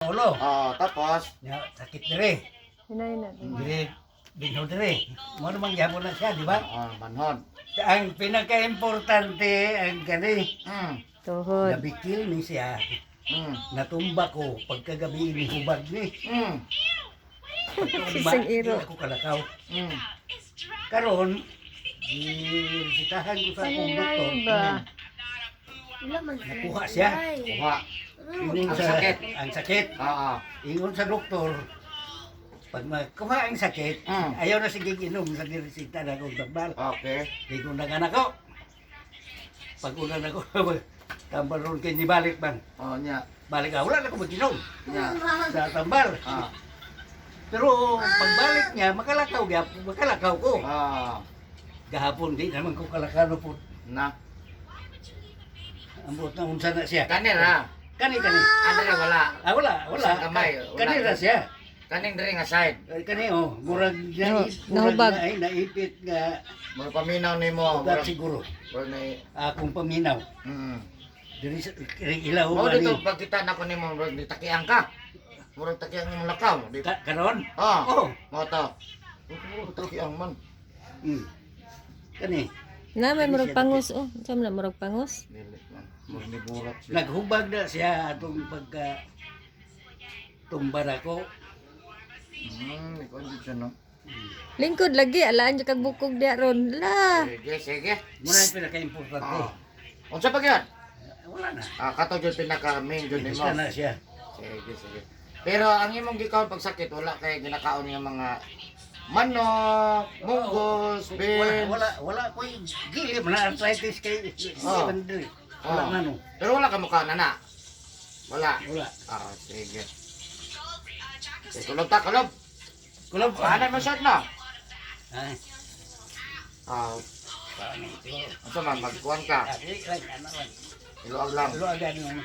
ulo. Oh, tapos Nya sakit dire. Hinay na. Dire binho dire. Mo naman gyapon na siya, di ba? Oh, manhod. Ang pinaka-importante ang kani. Tuhod. Nabikil ni siya. Natumba ko pagkagabi ni hubag ni. Pagkaugma, Isang iro. di ako kalakaw. Karon, giresitahan ko sa akong doktor. Ba? Nakuha siya. Kuha. Ingon Ang sa, sakit. Ang sakit. Oo. Ingon sa doktor, pag makuha ang sakit, ayaw na sige inom sa giresita na akong tambal. Di ko na ko. Pag una na ko, tambal ron kay nibalik man. Oh, nya. Balik ka, wala na ko mag-inom Nya. sa tambal. Pero pagbalik niya, makalakaw gyap, makalakaw ko. Gahapon di naman ko kalakaw po. Na. Ambot na unsa na siya. Kani ra. Kani kani. Ano ra wala? Ah, wala, wala. Sa kamay, wala. Kani ra siya. Kaning diri nga side. Ay, kani oh, murag No, naip, murag nahubag. na, naipit nga Murag paminaw nimo. ugat siguro. Murag na Akong paminaw. Diri sa diri ilaw Mao ani. dito pagkita nako nimo murag nitakiang ka. Murag takiang imong lakaw. Di. Karon? Ah. Oh. Mao to. Murag takiang man. Kani. Na may murag pangos oh. Unsa man na murag pangos? Dili man. Murag niburat siya. Naghubag na siya atong pagka tumba nako. Ikaw dito siya, no? Lingkod lagi alaan jud kag bukog diya ron. La. Sige, sige. Muna yung pinaka-importante. Ah. Unsa pa gyud? Wala na. Ah, kato jud pinaka main jud nimo. Basta na siya. Sige, sige. Pero ang imong gikaon pag sakit wala kay ginakaon nga mga manok, munggos, Wala, beans. wala, wala ko gili man na arthritis kay dili. Wala na no. Pero wala ka mukha na na. Wala. Wala. Ah, sige. Sige, kulob ta, kulob. Kulob. Paano mo shot na? Ay, Ah, paano ito? unsa man magkuan ka? Ah, dili lang, ano lang. Iluag lang. Luag ano.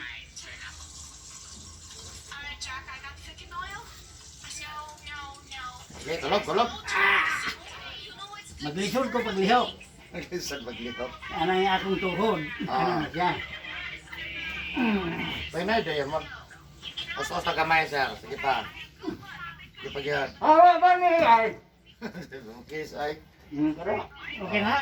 Sige, kulob, kulob. Maglisod ko paglihok. Naglisod maglihok. Ano yung akong tuhod? Ano na siya? Pwede na, mo. Os-os na gamay, sir. Sige pa. Sige pa gyud. Oh, ba ni ay. Kiss ay. Okay na.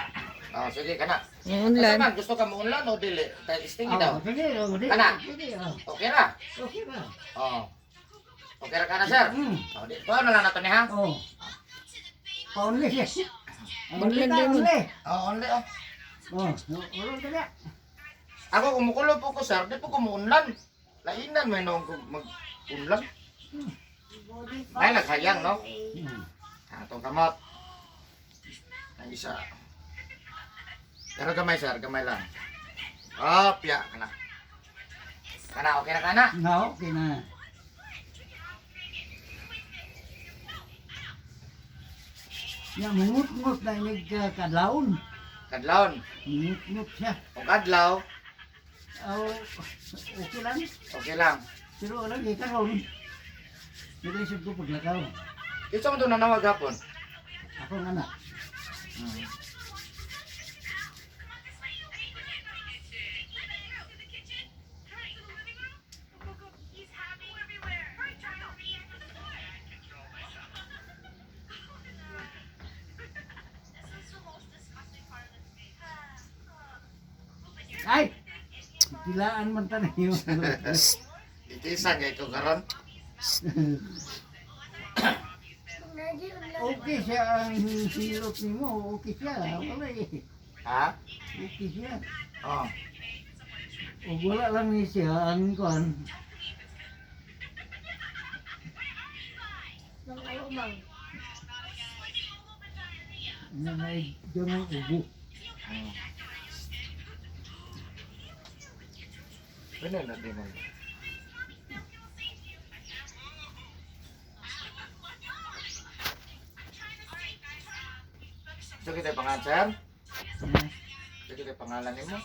Oh, sige kana. Unlan. Asa man gusto ka mo unlan o dili? Tay stingy daw. Oh, sige, oh, di. Kana. Sige, oh. Okay ra. Okay ba? Oh. Okay ra kana, sir. Oh, di. Kuha na lang nato ni ha. Oh. Paunli siya. Unlan ta, din mo. unli. Oh, only oh. Oh, ulong ka na. Ako kumukulo po ko, sir, di po ko muunlan. Lainan may noong ko mag-unlan. Ay, naghayang, no? Atong kamot. Ang isa. Pero gamay, sir, gamay lang. Oh, piya, kana. Kana, okay na kana? Na, okay na. Ya, mungut-ngut na inig kadlawon. Kadlawon. Mungut-ngut siya. Kung kadlaw, Oh, okay lang. Okay lang. Pero lagi karon. Naglisod ko paglakaw. Isa mo doon nanawag hapon? Ako nga na. Ay! Pilaan man tayo. Ikisan kay ko karon. Okay siya ang silot nimo, okay siya. Wala eh. Ha? Okay siya. Oh. Ug wala lang ni siya ang kuan. Na may gamay ubo. Pwede na din mo. So kita pangalan, sir? So kita pangalan nimo?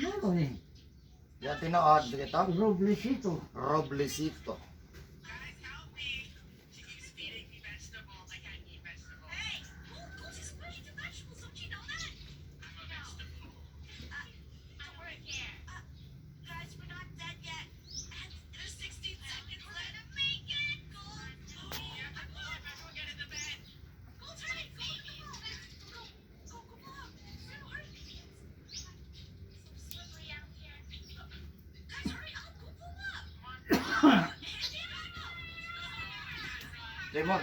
Ano eh? Yan tinuod dito. Roblecito. Roblecito. Lemon.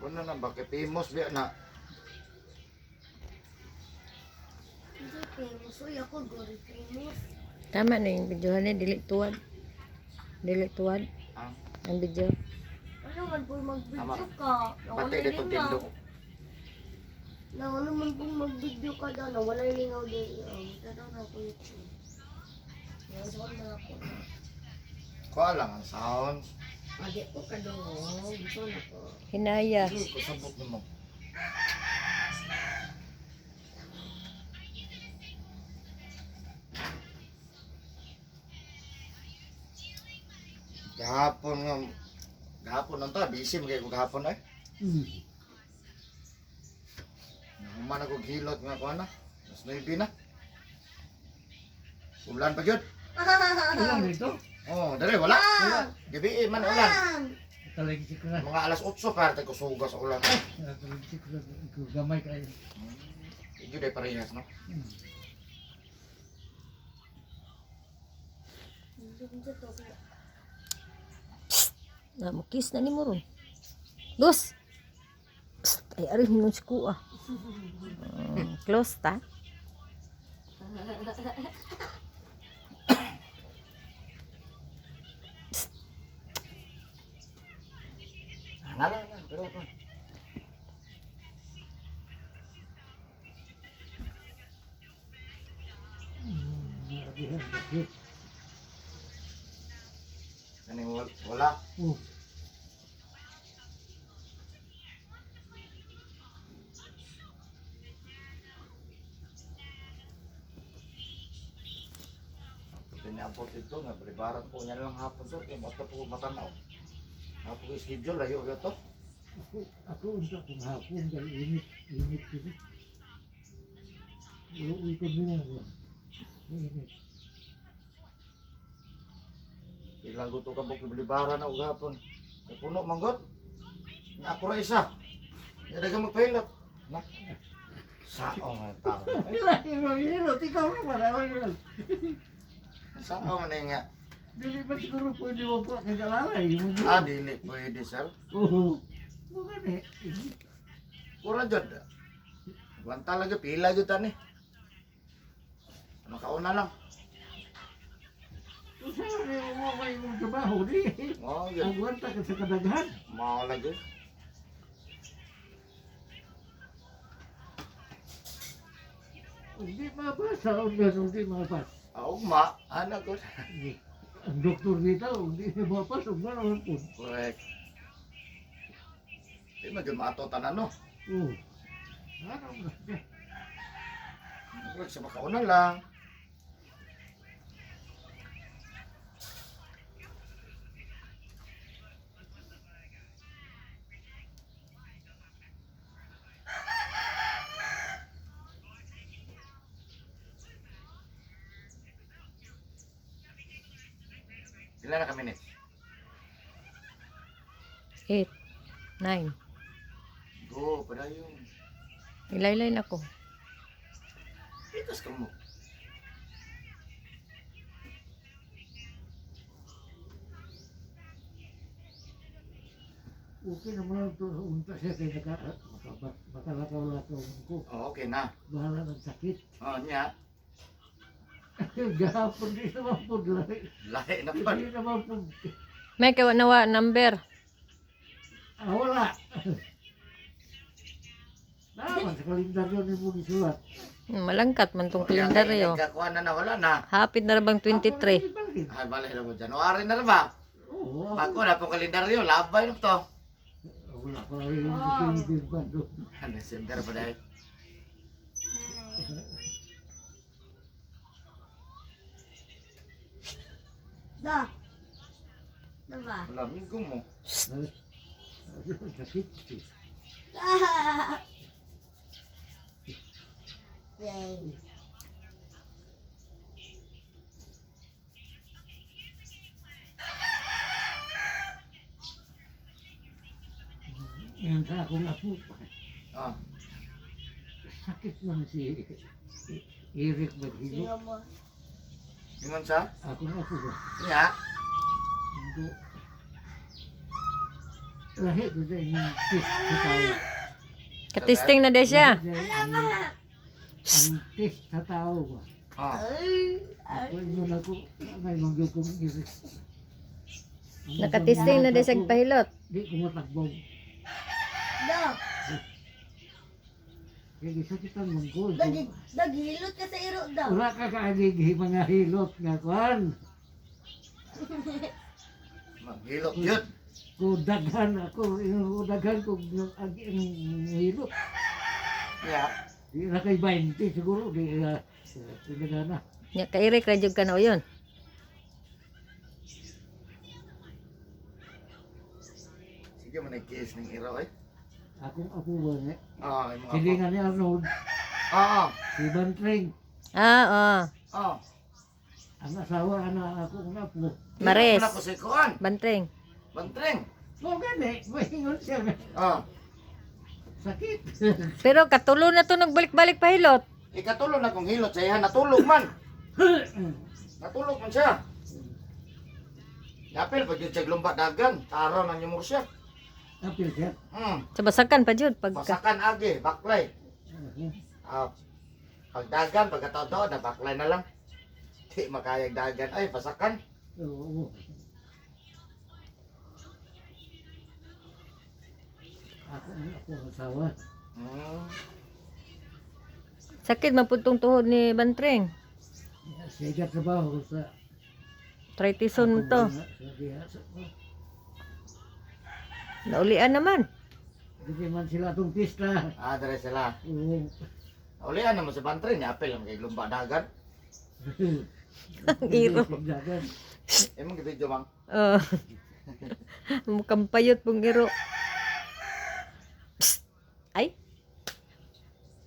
Kuno na ba kay famous biya na. Hindi famous. Uy, ako gori famous. Tama na yung video ni dili tuwad. Dili tuwad Ah, ang video. Ano man po mag-video Tama. ka? Pati dito tindog. Na ano man po mag-video ka daw, nawala yung lingaw din. Oh, tanaw na ako YouTube. Yan, sa na ako. Kuha lang ang sound. Adi ko ka daw. Gusto na ko. Hinaya. Hindi ko sabot nimo. Gahapon nga gahapon nang ta busy man kay ko gahapon ay. Human ako gilot nga kuha na. Mas 9 na. Ulan pa gyud. Ulan dito. Oh, dere wala. Wala. Gabi eh, man ulan. Talagsik na. Mga alas 8 pa ko suga sa ulan. Eh, Talagsik na. Gamay kayo. gyud ay parehas no. Na mo kiss na nimo ron. Dos. Psst, ay ari mo si kuha. Close ta. Nala na, pero pa. Ano yung wala? Oh, Tinapot ito nga, balibaran ko. Yan lang hapon sir, kaya mata po matanaw. Hapon ko schedule, layo ba ito? ako unta kung hapon dahil init, init dito. Uwi ko nila. Init. Ilang guto ka buk, balibaran ako hapon. Kaya puno, manggot. Nga ako ra isa. Nga daga magpahilot. Na. Sao nga tao. Hilot, ikaw naman. Ako yun. Sao man eh nga. Dili ba siguro pwede mo po kagalalay? Ah, dili pwede sir. Oo. Mga ni. Kurang jud. Wanta lagi, pila jud tani. Makauna lang. Usahan ni mo kayo mong trabaho di. Oh, yun. Agwanta ka sa kadaghan. Mao lagi. Hindi mabasa, hindi mabasa. Ah, ugma, anak ko. Ang doktor dito, hindi na mabasa, ugma naman po. Correct. Di man jud maato tanan no. Oo. Ano ba? Correct sa makauna lang. Ilan na kami minutes? 8 9. Go, padayon. Ilaylay na ko. Pitas ka mo. Okay naman ito, unta siya kay naka, makalakaw-lakaw ko. Oh, okay na. Bahala ng sakit. Oh, nya. Gahapon di naman po. Lahi. Lahi na pa. Hindi naman po. May kawa nawa number. Ah, wala. Naman sa kalendaryo ni mo gisulat. Malangkat man tong kalendaryo. Nagkakuha na na, wala na. Hapit na ra bang 23. Ay, balik na mo. January na na ba? Oo, ako. Ako na po kalendaryo. Labay na to. Wala pa rin yung pinibando. December pa dahil. Da. Diba? Lamig ko mo. Sakit. Yay. Yan sa akong apo. Ah, Sakit man si Eric Maghilo. Sino mo? ingon sa? Akong apo ba? Nya. ko. Lahi ko sa inyong test sa tao. Katesting na de siya. Lahi sa Ang test sa tao ba? Ah. Ako ingon ako, may mangyod kong iris. Ang Nakatesting na de siya pahilot. Di ko matakbong. Da, Kaya gisakitan man ko. daghilot ka sa iro da. Wala ka kaagig mga hilot nga kuan. Maghilot yun. Ko daghan ako, ingon ko daghan ko agi ang hilot. Yeah. Di na kay 20 siguro, di na di na. Nya kairik ra jud ka na uyon. Sige man nag-kiss ng iro eh. Akong apo ba nga? Ah, yung mga Silingan ni Arnold, Ah, si Bantring, Ah, oh. ah. Ang asawa ana ako ang apo. Mares. Wala ko si Kuan. Banteng. Bantreng. Mo gani, maingon siya nga. Ah. Sakit. Pero katulo na to nagbalik-balik pahilot. Ikatulo na kong hilot sa iya natulog man. Natulog man siya. Yapil pag yun siya lumba dagan, taraw na nyumur siya. Apil siya. Sa basakan pa jud pagka. Basakan agi, baklay. Ah, pagdagan, pagkatao na baklay na lang. Di makayag dagan, ay basakan. Oo. Ako ang apo ang asawa. Sakit man pud tong tuhod ni Bantreng. Siya trabaho sa Tritison mo to. Sa diha sa- Naulian naman. Di man sila itong pista. Ah, dere sila. Oo. Ulian naman sa bantry, niapil lang kay lumba dagan. Ang iro. Dagan. Imong gibidyo mang. Oh. Mukhang payot pong iro. Psst. Ay.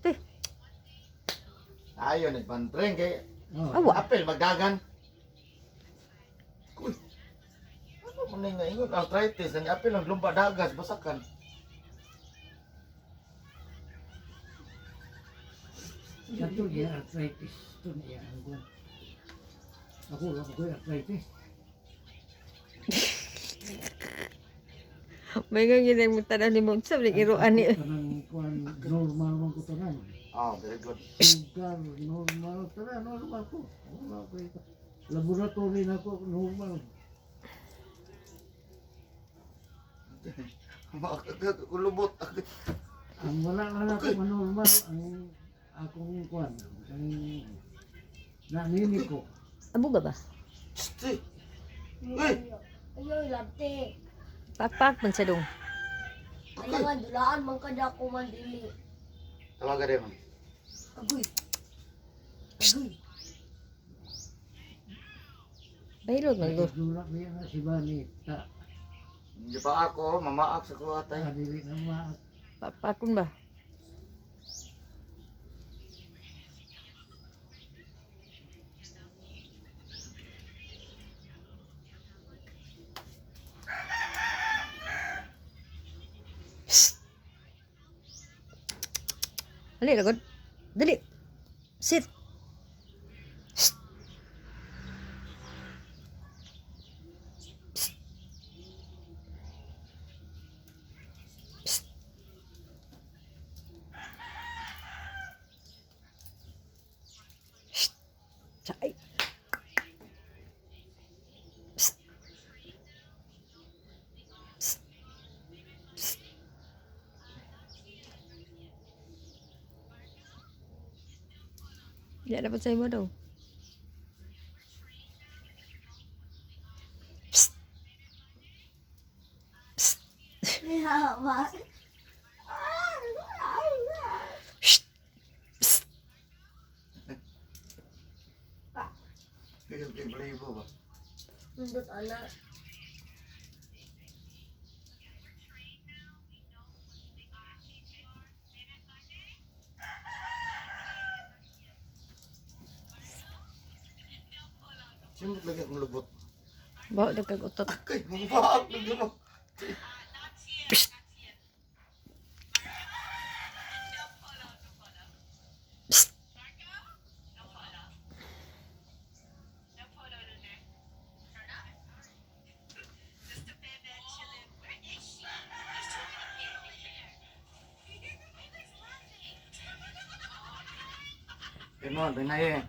Te, Ayo ni bantry kay Oh. awa. apil magdagan. Uy. Ano man nga ingon arthritis ang apil ang lumba dagas basakan. Ito niya arthritis. Ito niya ang kuwan. Ako, ako ko'y arthritis. May nga ginang mo tanan ni mo. Sabi ni iroan ni. Kanang kuwan, normal man ko tanan. Oh, very good. Sugar, normal. Tara, normal ko. Wala ko ito. Laboratory na ko, normal. Kulubot. Ang wala lang ako manormal, ang akong kuwan, ang nanini ko. Abo ga ba? Tsk. Uy, Ayoy, labte. Pakpak man sa dong. Ano nga, dulaan man kada ako man dili. Tawagan rin man. Agoy. Agoy. Pahilot man go. Dula ko yan na si Bani, ta, Hindi pa ako, mamaak sa kuha tayo. dili na ma, Pakpakon ba? Psst. Dali, lagod. Dali. Sit. Psst. Psst. Psst. Psst. Ay. Psst. Psst. Psst. Di dapat sa imo daw. Psst. Psst. Ba? Psst. Psst. Yung balibo ba? Nindot ana. Simot lagi akong lubot. Bawa na kag utot. Ay, mamaak lagi mo. Psst. Psst. Imo, binaye.